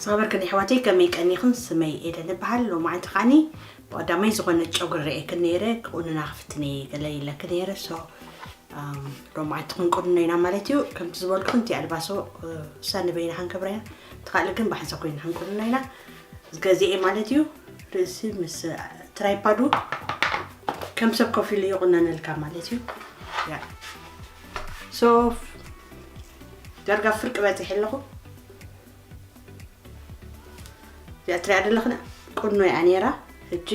ሰበርክን ኣሕዋተይ ከመይ ቀኒኽን? ስመይ ኤደን እበሃል። ሎማዓንቲ ኸዓኒ ብቐዳማይ ዝኾነ ጨጉሪ ርእየክን ነይረ፣ ክቑንና ክፍትን እየ ገለ ኢለክ ነይረ። ሶ ሎማዓንቲ ክንቁንኖ ኢና ማለት እዩ። ከምቲ ዝበልኩ እቲ ኣልባሶ እሳ ንበይና ክንገብራ ኢና፣ ትኻእል ግን ብሓንሳብ ኮይና ክንቁንኖ ኢና። ዝገዚኤ ማለት እዩ ርእሲ ምስ ትራይፓዱ ከም ሰብ ኮፍ ኢሉ ይቑነነልካ ማለት እዩ። ያ ሶ ዳርጋ ፍርቂ በፂሐ ኣለኹ። እዚኣ ትሪኣ ዘለኽና ቁኖ እያ ነይራ። ሕጂ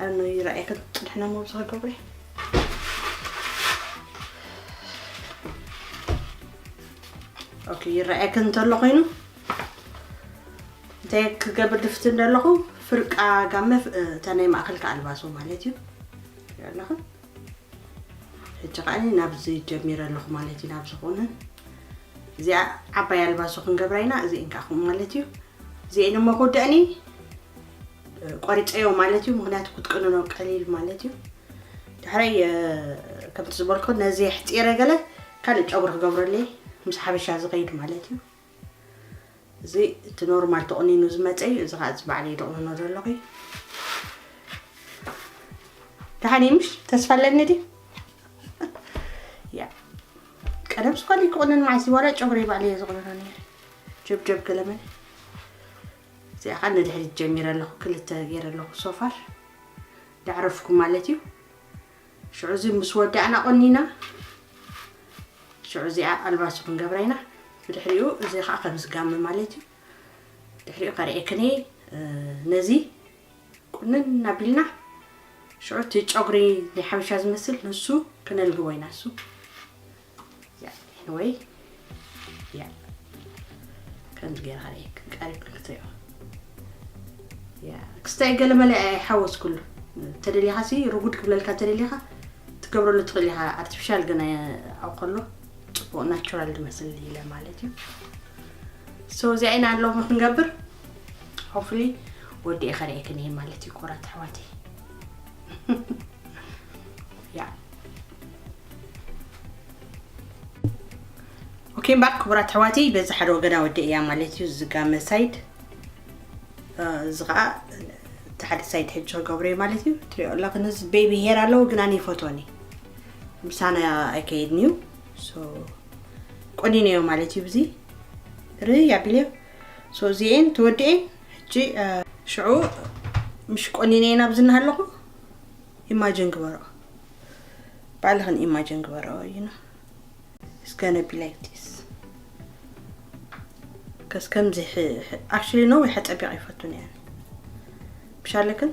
ኣነ ይረኣየክን ፅንሕና መብዝኸ ገብሪ ኦኬ ይረኣየክን እንተሎ ኮይኑ እንታይ ክገብር ድፍት እንደለኹ ፍርቃ ጋመ እታ ናይ ማእኸልካ ኣልባሶ ማለት እዩ ኣለኽን። ሕጂ ከዓ ናብዚ ጀሚረ ኣለኹ ማለት እዩ። ናብዚ ቁንን እዚኣ ዓባይ ኣልባሶ ክንገብራ ኢና። እዚአን ከዓ ከምኡ ማለት እዩ። እዚአን እሞ ክውደእኒ ቆሪፀዮ ማለት እዩ። ምክንያቱ ክትቅንኖ ቀሊል ማለት እዩ። ድሕረይ ከምቲ ዝበልኩ ነዚ ሕፂረ ገለ ካልእ ጨጉሪ ክገብረለይ ምስ ሓበሻ ዝኸይድ ማለት እዩ። እዚ እቲ ኖርማል ተቆኒኑ ዝመፀ እዩ። እዚ ከዓ እዚ ባዕለይ ደቑንኖ ዘለኹ እዩ። ደሓን እዩ ምሽ ተስፋ ኣለኒ ድዩ? ያ ቀደም ስኳል ክቆነን ማዕሲ ዋላ ጨጉሪ ባዕለይ ዝቆነኖ ነይረ። ጀብጀብ ገለመለ እዚኣ ከዓ ንድሕሪት ጀሚረ ኣለኹ። ክልተ ገይረ ኣለኹ ሶፋር ዳዕረፍኩ ማለት እዩ። ሽዑ እዚ ምስ ወዳእና ቆኒና ሽዑ እዚኣ ኣልባሱ ክንገብራ ኢና። ብድሕሪኡ እዚ ከዓ ከም ዝጋመ ማለት እዩ። ድሕሪኡ ከርእየክን እየ። ነዚ ቁንን እናቢልና ሽዑ እቲ ጨጉሪ ናይ ሓበሻ ዝመስል ንሱ ክነልግቦ ኢና። እሱ ወይ ያ ከምዚ ገይርካ ርኤክ ቀሪብ ክትሪኦ ያ ክስታይ ገለመለ ኣይሓወስኩሉ። ተደሊኻ ሲ ርጉድ ክብለልካ ተደሊኻ ትገብረሉ ትኽእል ኢኻ። ኣርቲፊሻል ግን ኣው ከሎ ፅቡቕ ናቹራል ዝመስል ኢለ ማለት እዩ። ሶ እዚኣ ኢና ኣለኹ ክንገብር ሆፍሊ ወዲ ከርእየክን እየ ማለት እዩ። ኮራት ኣሕዋተይ ያ ኦኬ እምበር ክቡራት ኣሕዋተይ በዚ ሓደ ወገና ወዲ እያ ማለት እዩ። ዝጋመ ሳይድ እዚ ከዓ እቲ ሓደ ሳይድ ሕጂ ክገብሮ እዩ ማለት እዩ። ትሪኦ ኣለኽን እዚ ቤቢ ሄር ኣለዎ ግን ኣነ ይፈትወኒ ምሳና ኣይከይድን እዩ። ሶ ቆኒነዮ ማለት እዩ። ብዚ ርኢ ኣቢለዮ ሶ እዚኤን ትወድኤን ሕጂ ሽዑ ምሽ ቆኒነየን ኣብዚ እናሃለኹ ኢማጅን ግበሮ ባዕልኽን ኢማጅን ግበሮ you know it's gonna be like this ከስ ከምዚ actually ነዊሕ ኣፀቢቕ ይፈቱን እየ ምሻለክን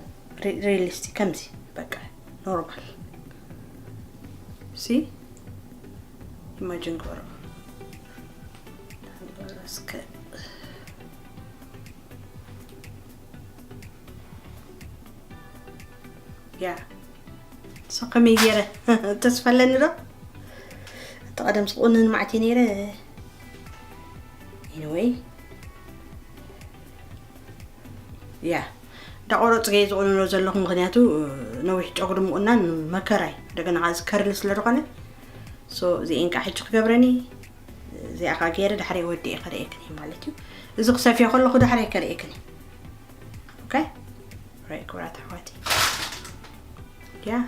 ሪሊስቲ ከምዚ በቃ ኖርማል ሲ ኢማጅን ግበሮ እስከ ያ ሶ ከመይ ገይረ ተስፋ ኣለኒ ዶ እቲ ቀደም ስቁንን ማዕት ነይረ anyway ያ እንዳቆረፅ ገየ ዝቆንኖ ዘለኹ ምክንያቱ ነዊሕ ጨጉሪ ምቁናን መከራይ እንደገና ከዚ ከርሊ ስለ ዝኾነ ሶ እዚኤን ከዓ ሕጂ ክገብረኒ እዚኣ ከዓ ገይረ ዳሕረይ ወዲኤ ከርእየክን እዩ ማለት እዩ እዚ ክሰፍዮ ከለኹ ዳሕረይ ከርእየክን እዩ ኦኬ ራይ ክቡራት ኣሕዋተይ ያ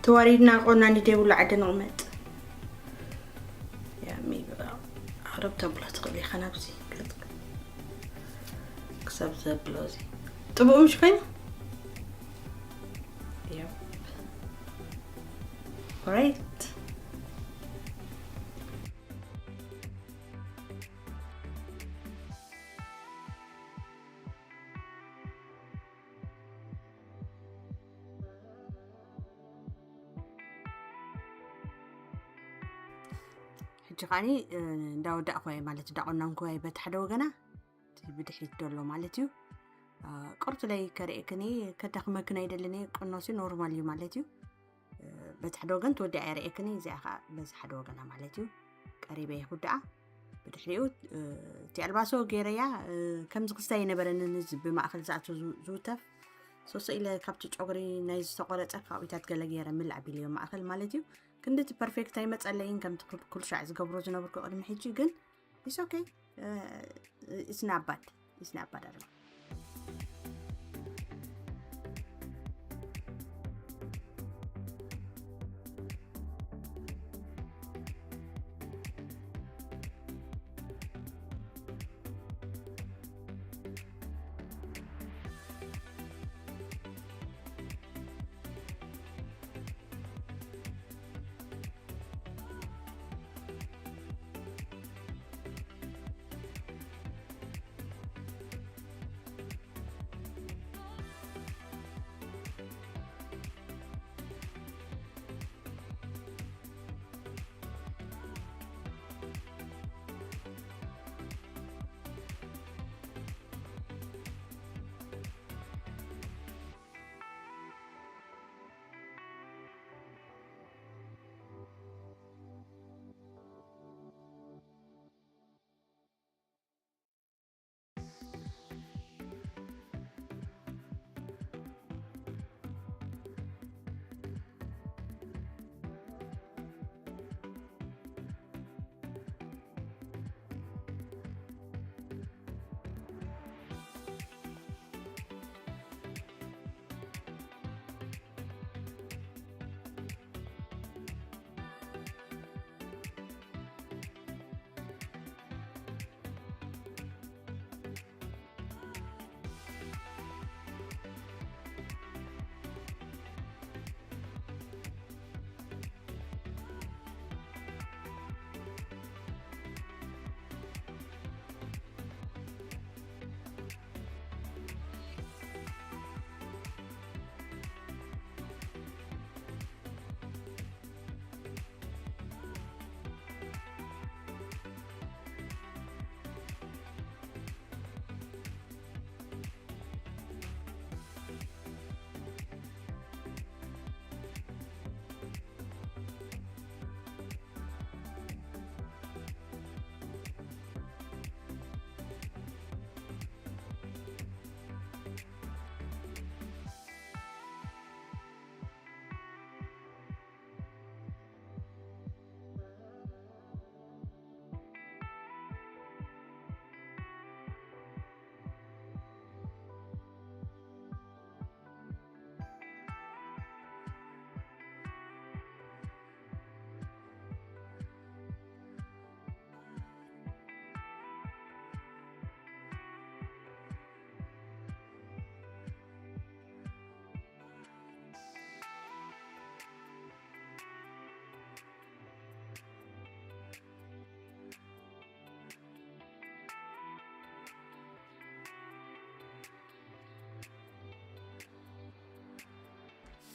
ተዋሪድና ቆናኒ ደይብሉ ዓዲ ንቕመጥ ያ ሜቢ ኣረብ ተብሎ ትኽእል ኢኻ ናብዚ ገጽ ክሳብ ዘብሎ እዚ ጥቡቕ ምሽ ኮይኑ ያ ራይት ሕጂ ከዓኒ እንዳወዳእኩዋ እየ ማለት እንዳቆናንኩዋ እየ በቲ ሓደ ወገና እቲ ብድሕሪት ደሎ ማለት እዩ ቅርቱ ላይ ከርእየክኒ ከዳኽመክን ኣይደልን እየ ቅኖሲ ኖርማል እዩ ማለት እዩ በቲ ሓደ ወገን ትወዲኣ የርእየክኒ እዚኣ ከዓ በዚ ሓደ ወገና ማለት እዩ ቀሪበ እየ ክውድኣ ብድሕሪኡ እቲ ኣልባሶ ገይረያ ከምዚ ክስታይ የነበረንን እዚ ብማእኸል ዝኣቶ ዝውተፍ ሶሶ ኢለ ካብቲ ጨጉሪ ናይ ዝተቆረፀ ካብኢታት ገለ ገይረ ምላዕ ቢልዮ ማእኸል ማለት እዩ ክንዲ እቲ ፐርፌክት ኣይመፀለይን ከምቲ ኩልሻዕ ዝገብሮ ዝነብርኩ ቅድሚ ሕጂ ግን ኢስ ኦኬ it's not bad. It's not bad at all.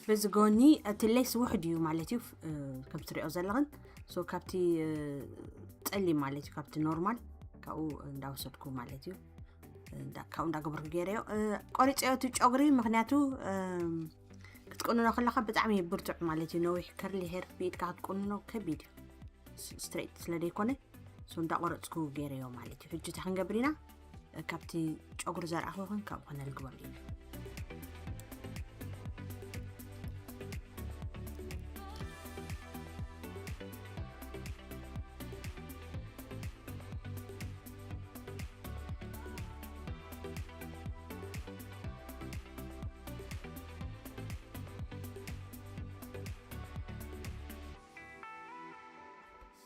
በዚ ጎኒ እቲ ሌስ ውሕድ እዩ ማለት እዩ። ከም ትሪኦ ዘለኽን፣ ሶ ካብቲ ጸሊም ማለት እዩ፣ ካብቲ ኖርማል ካብኡ እንዳወሰድኩ ማለት እዩ። ካብኡ እንዳገበርኩ ገይረዮ፣ ቆሪፀዮ እቲ ጨጉሪ። ምክንያቱ ክትቁንኖ ከለካ ብጣዕሚ ብርቱዕ ማለት እዩ። ነዊሕ ከርሊ ሄር ብኢድካ ክትቁንኖ ከቢድ እዩ፣ ስትሬት ስለ ዘይኮነ። ሶ እንዳቆረፅኩ ገይረዮ ማለት እዩ። ሕጂ እንታይ ክንገብር ኢና? ካብቲ ጨጉሪ ዘርኣኹ ይኹን ካብኡ ከነልግበሉ ኢና።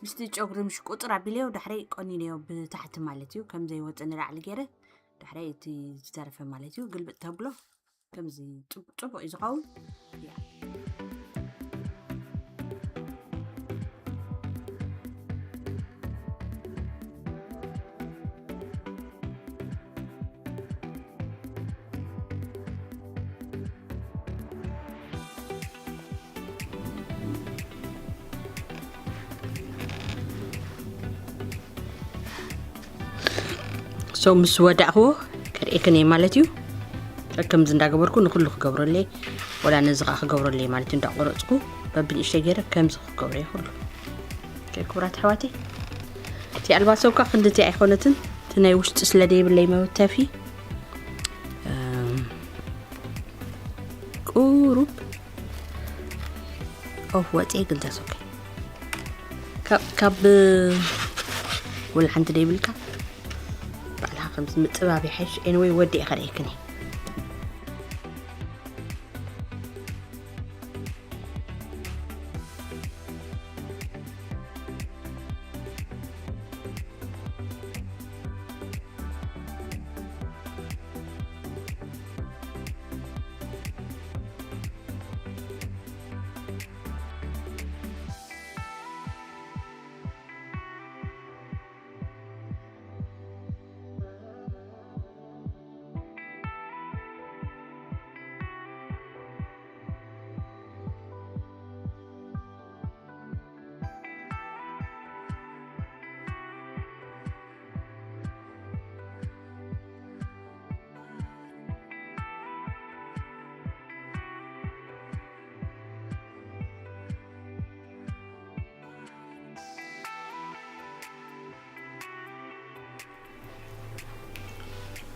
ምስቲ ጨጉሪ ምሽ ቁጥር ኣቢለዮ ዳሕረይ ቆኒነዮ ብታሕቲ ማለት እዩ። ከም ዘይወፀ ንላዕሊ ገይረ ዳሕረይ እቲ ዝተረፈ ማለት እዩ ግልብጥ ተብሎ። ከምዚ ፅቡቅ ፅቡቅ እዩ ዝኸውን። ሶ ምስ ወዳእክዎ ከርእየክን እየ ማለት እዩ። ከምዚ እንዳገበርኩ ንኩሉ ክገብረለይ፣ ወላ ነዚ ከዓ ክገብረለይ ማለት እዩ። እንዳቆረፅኩ በብንእሽተይ ገይረ ከምዚ ክገብሮ እየ ኩሉ። ክቡራት ኣሕዋተይ፣ እቲ ኣልባሶ እኳ ክንድቲ ኣይኮነትን፣ እቲ ናይ ውሽጢ ስለ ደይብለይ መወተፊ ቁሩብ ኦፍ ወፂ ግን ተሶከ ካብ ወላ ሓንቲ ደይብልካ ከምዚ ምጥባብ ይሓይሽ። Anyway፣ ወዲኤ ከርእየክን እየ።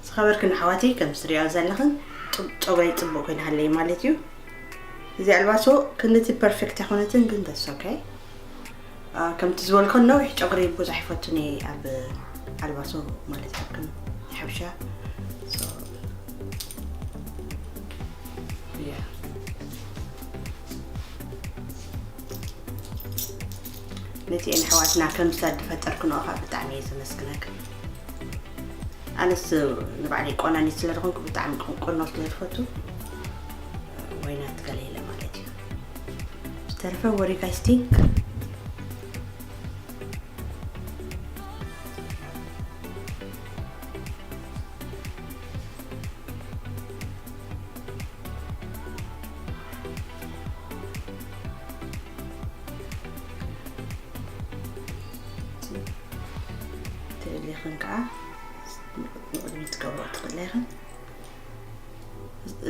ዝኸበርክን ኣሕዋተይ፣ ከም ትሪኦ ዘለኽን ጽብ-፣ ጸጉረይ ጽቡቕ ኮይኑ ሃለይ ማለት እዩ። እዚ ኣልባሶ ክንድቲ ፐርፌክት ኣይኮነትን፣ ግን that's okay። አ፣ ከምቲ ዝበልኩን ነዊሕ ጨጉሪ ብዙሕ ይፈቱን እየ ኣብ ኣልባሶ ማለት እዩ፣ ከም ናይ ሓበሻ። So፣ yeah። ነቲ ኣሕዋትና ከም ስታድ ዝፈጠርክንኦ ከዓ ብጣዕሚ እየ ዘመስግነክን። ኣነስ ንባዕለይ ቆናኒት ስለ ዝኾንኩ ብጣዕሚ ቁ-፣ ቁኖ ስለ ዝፈቱ፣ why not ገለ ኢለ ማለት እዩ። ዝተረፈ what do you guys think? ትደልይኽን ከዓ ንቕድሚት ትገብሮ ትኽእላ ኢኽን።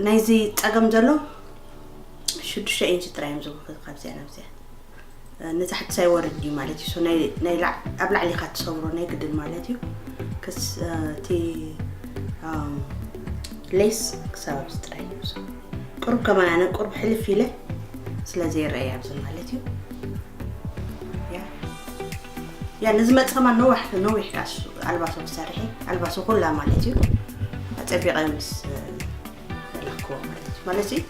ናይዚ ጸገም ዘሎ ሽዱሽተ ኢንች ጥራይ እዮም ዝብሉ ካብዚኣ ናብዚኣ። ንታሕቲ ሳይወርድ እዩ ማለት እዩ። So ናይ፣ ናይ ላዕ-፣ ኣብ ላዕሊ ኢኻ ትሰብሮ ናይ ግድን ማለት እዩ። ክስ-፣ እቲ፣ ኣም፣ ሌስ ክሳብ ኣብዚ ጥራይ እዩ። So ቁሩብ ከማን ኣነ ቁሩብ ሕልፍ ኢለ ስለ ዘይረኣይ ኣብዚ ማለት እዩ። ያ። ያ፣ ንዝመጽእ ከማን ነዋሕ-፣ ነዊሕ ካስ ኣልባሶ ክሰርሕ እየ። ኣልባሶ ኩላ ማለት እዩ። ኣጸቢቐ ምስ ለኽዎ ማለት እዩ። ማለት እዩ፣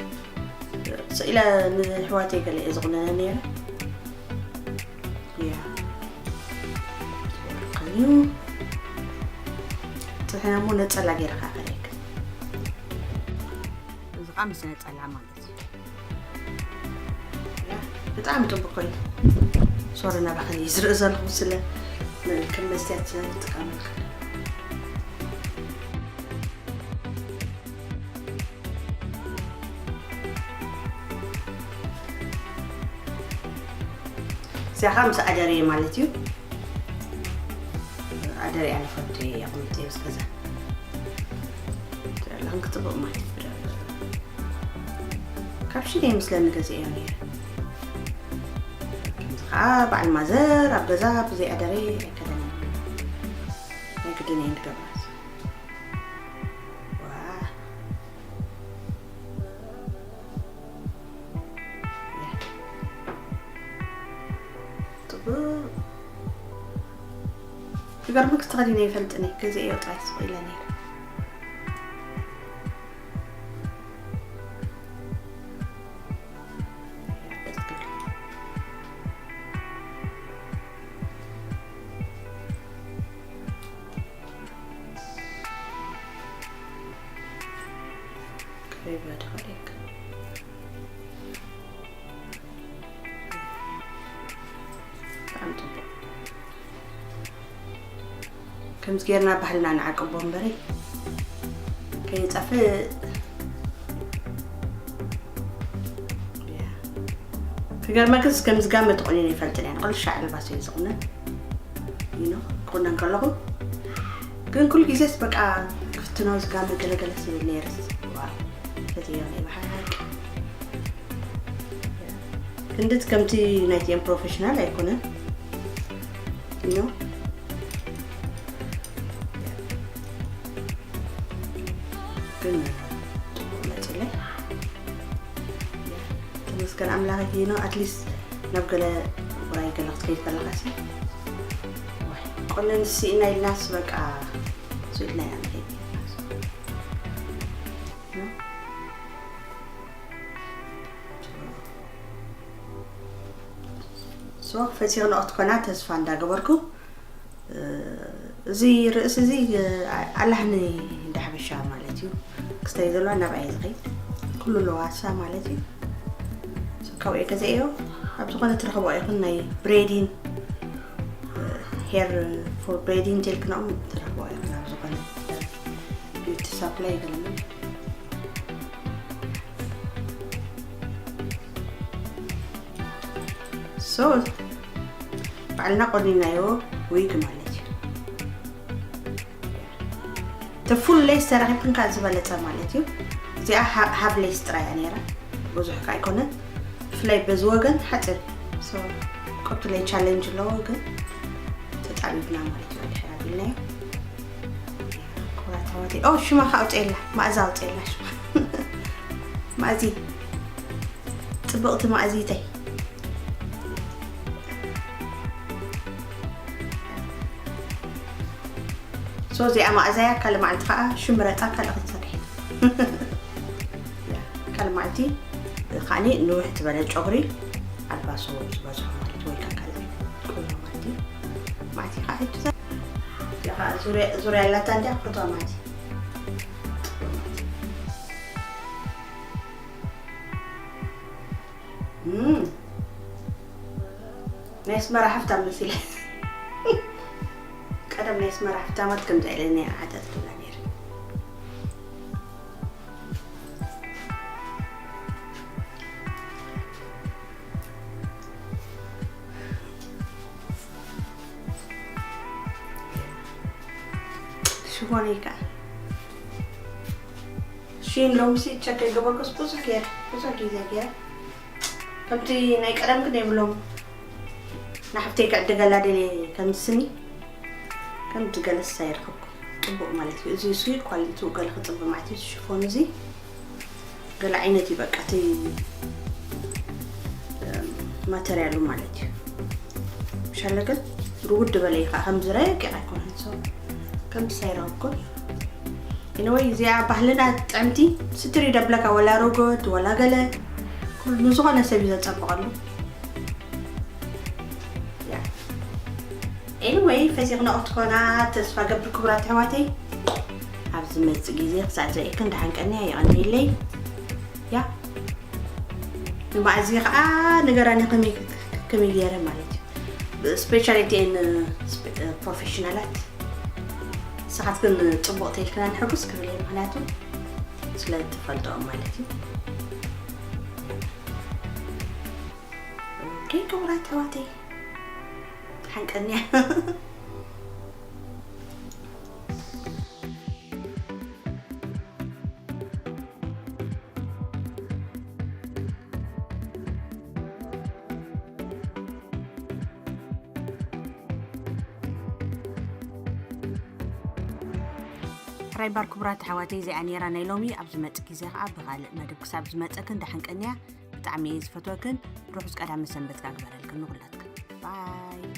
ስኢለ ንሕዋተይ ገለ እየ ዝቑነነ ነይረ። ያ። እዩ። ጽሕና እሞ ነጸላ ገይረ ከዓ ከርእየክ። እዚ ከዓ ምስ ነጸላ ማለት እዩ። ያ፣ ብጣዕሚ ጽቡቕ ኮይኑ። ሶሪ፣ ናባኽን እዩ ዝርኢ ዘለኹ ስለ ከም መስትያት ስለ ዝጥቀመልካ። እዚኣ ከዓ ምስ ኣደርየ ማለት እዩ። ኣደርየ ኣነ ፈቱ እየ፣ የቕምጥ እየ ምስ ገዛ። ላን ክጥብቕ ማለት እዩ። ካብ ሽደ ይመስለኒ ገዚአዮ ነይረ። ከምዚ ከዓ በዓል ማዘር ኣብ ገዛ ብዘይ ኣደርየ ኣይከደንን። ናይ ግድን እየን ትገብራት። ዋ። ጽቡቕ። ክገርመክስ ተኸዲነ ይፈልጥን እየ፣ ገዚአዮ ጥራይ ስቕ ኢለ ነይረ። ቀሪባ ተኸሪክ። ብጣዕሚ ጽቡቕ። ከምዚ ጌርና ባህልና ንዓቅቦ እምበረይ ከይጠፍእ። ያ። ክገርመክስ ከምዚ ጋመ ተቆኒነ ይፈልጥን እየ። ንቕልሻ ዕልባስ እየ ዝቑነን። You know፣ ክቑነን ከለኹ ግን ኩሉ ግዜስ በቃ ክፍትኖ ዝጋመ ገለገለ ስብል ነይርስ። ዋው፣ ፈትዮ ናይ ብሓቂ። ክንድት ከምቲ ናይቲኦም ፕሮፌሽናል ኣይኮነን። You know፣ ግን ጽቡቕ መጺለይ። ተመስገን ኣምላኽ። You know፣ at least ናብ ገለ ውራይ ገለ ክትከይድ ከለኻሲ፣ ዋይ፣ ቆነን ስኢና ኢልናስ በቃ፣ so ኢልና ኢና ንኸይድ። ሶ ፈሲኽንኦ ክትኮና ተስፋ እንዳገበርኩ፣ እዚ ርእሲ እዚ ኣላህኒ እንዳ ሓበሻ ማለት እዩ። ክስተይ ዘለዋ ናብኣ እዩ ዝኸይድ። ኩሉ ኣለዋ እሳ ማለት እዩ። ካብኡ ገዛዮ ኣብ ዝኾነ ትረኽቦ ይኹን ናይ ብሬዲን፣ ሄር ፎር ብሬዲን ቴልክናኦም ትረኽቦ ይኹን ኣብ ዝኾነ ቢዩቲ ሳፕላይ ይገለሉ። ሶ ባዕልና ቆኒናዮ ዊግ ማለት እዩ። ተፉል ሌስ ተረኺብክን ካብ ዝበለጸ ማለት እዩ። እዚኣ ሃ- ሃፍ ሌስ ጥራይ እያ ነይራ፣ ብዙሕ ከ ኣይኮነን። ብፍላይ በዚ ወገን ሓፂር ሶ ቀብቱለይ ቻሌንጅ ኣለዎ፣ ግን ተጣቢብና ማለት እዩ። ድሕር ኣቢልናዮ ኩራት ኣዋተይ። ኦ ሽማ ከ ኣውፅኤላ፣ ማእዛ ኣውፅኤላ ሽማ። ማእዚ፣ ፅብቕቲ ማእዚተይ። ሶ እዚኣ ማእዛያ ካልእ መዓልቲ ከዓ ሽምረጣ ካልእ ክትሰርሒ። ካልእ መዓልቲ ከዓኒ ንውሕ ዝበለ ጨጉሪ ኣልባሶ ዝበዝሖ ማለት ወይ ከዓ ካልእ ቆንጆ ማለት እዩ። ማዕቲ ከዓ ሕጂ እዚኣ ከዓ ዙርያ- ዙርያ ኣላታ እንዲያ ክፈትዋ ማለት እዩ። እም። ናይ ኣስመራ ሃፍታም መሲለ። ቀደም ናይ ኣስመራ ሃፍታማት ከምዚ ኢለ ናይ ዓጠጥ ትብላ ነይረ። ሽፎን ይከኣል። ሺን ሎምሲ ቸክ የገበርኩስ ብዙሕ ገይረ፣ ብዙሕ ግዜ ገይረ። ከምቲ ናይ ቀደም ግን የብሎም። ንሓፍተይ ክዕድገላ ደልየ ከም ስኒ፣ ከም ገለስ ኣይረኸብኩ። ጽቡቕ ማለት እዩ። እዚ ስዊት ኳሊቲኡ ገለ ክጽብቕ ማለት እዩ። እዚ ሽፎን እዚ ገለ ዓይነት እዩ፣ በቃ፣ እቲ፣ እም፣ ማተርያሉ ማለት እዩ። ምሻለ ግን ርውድ በለ እዩ ከዓ፣ ከም ዝረቂቕ ኣይኮነን። So፣ ከም ሳይራ እኮ። Anyway፣ እዚኣ ባህልና ጥዕምቲ ስትሪ ደብለካ፣ ወላ ሮጎት፣ ወላ ገለ፣ ኩሉ ንዝኾነ ሰብ እዩ ዘጸብቐሉ። ያ። Anyway፣ ፈሲኽና ክትኮና ተስፋ ገብር፣ ክቡራት ኣሕዋተይ። ኣብ ዝመጽእ ግዜ ክሳዕ ዝርእየክን ደሓን ቀንያ፣ የቐንየለይ። ያ። ንማእዚ ከዓ ንገራኒ ከመይ፣ ከመይ ገይረ ማለት እዩ። ስፔሻሊቲ ን ፕሮፌሽናላት። ንስኻትክን ጽቡቕ ተይልክና ንሕጉስ ክብል እየ፣ ምኽንያቱ ስለ እትፈልጥኦም ማለት እዩ። ኦኬ፣ ክቡራት ኣሕዋተይ፣ ደሓን ቀንያ። ሕራይ ባር ክቡራት ኣሕዋተይ፣ እዚኣ ነይራ ናይ ሎሚ። ኣብ ዝመጽእ ግዜ ከዓ ብኻልእ መደብ ክሳብ ዝመጸክን ደሓን ቀንያ። ብጣዕሚ እየ ዝፈትወክን። ርሑስ ቀዳመ ሰንበት ካግበረልክን ንኹላትክን። ባይ።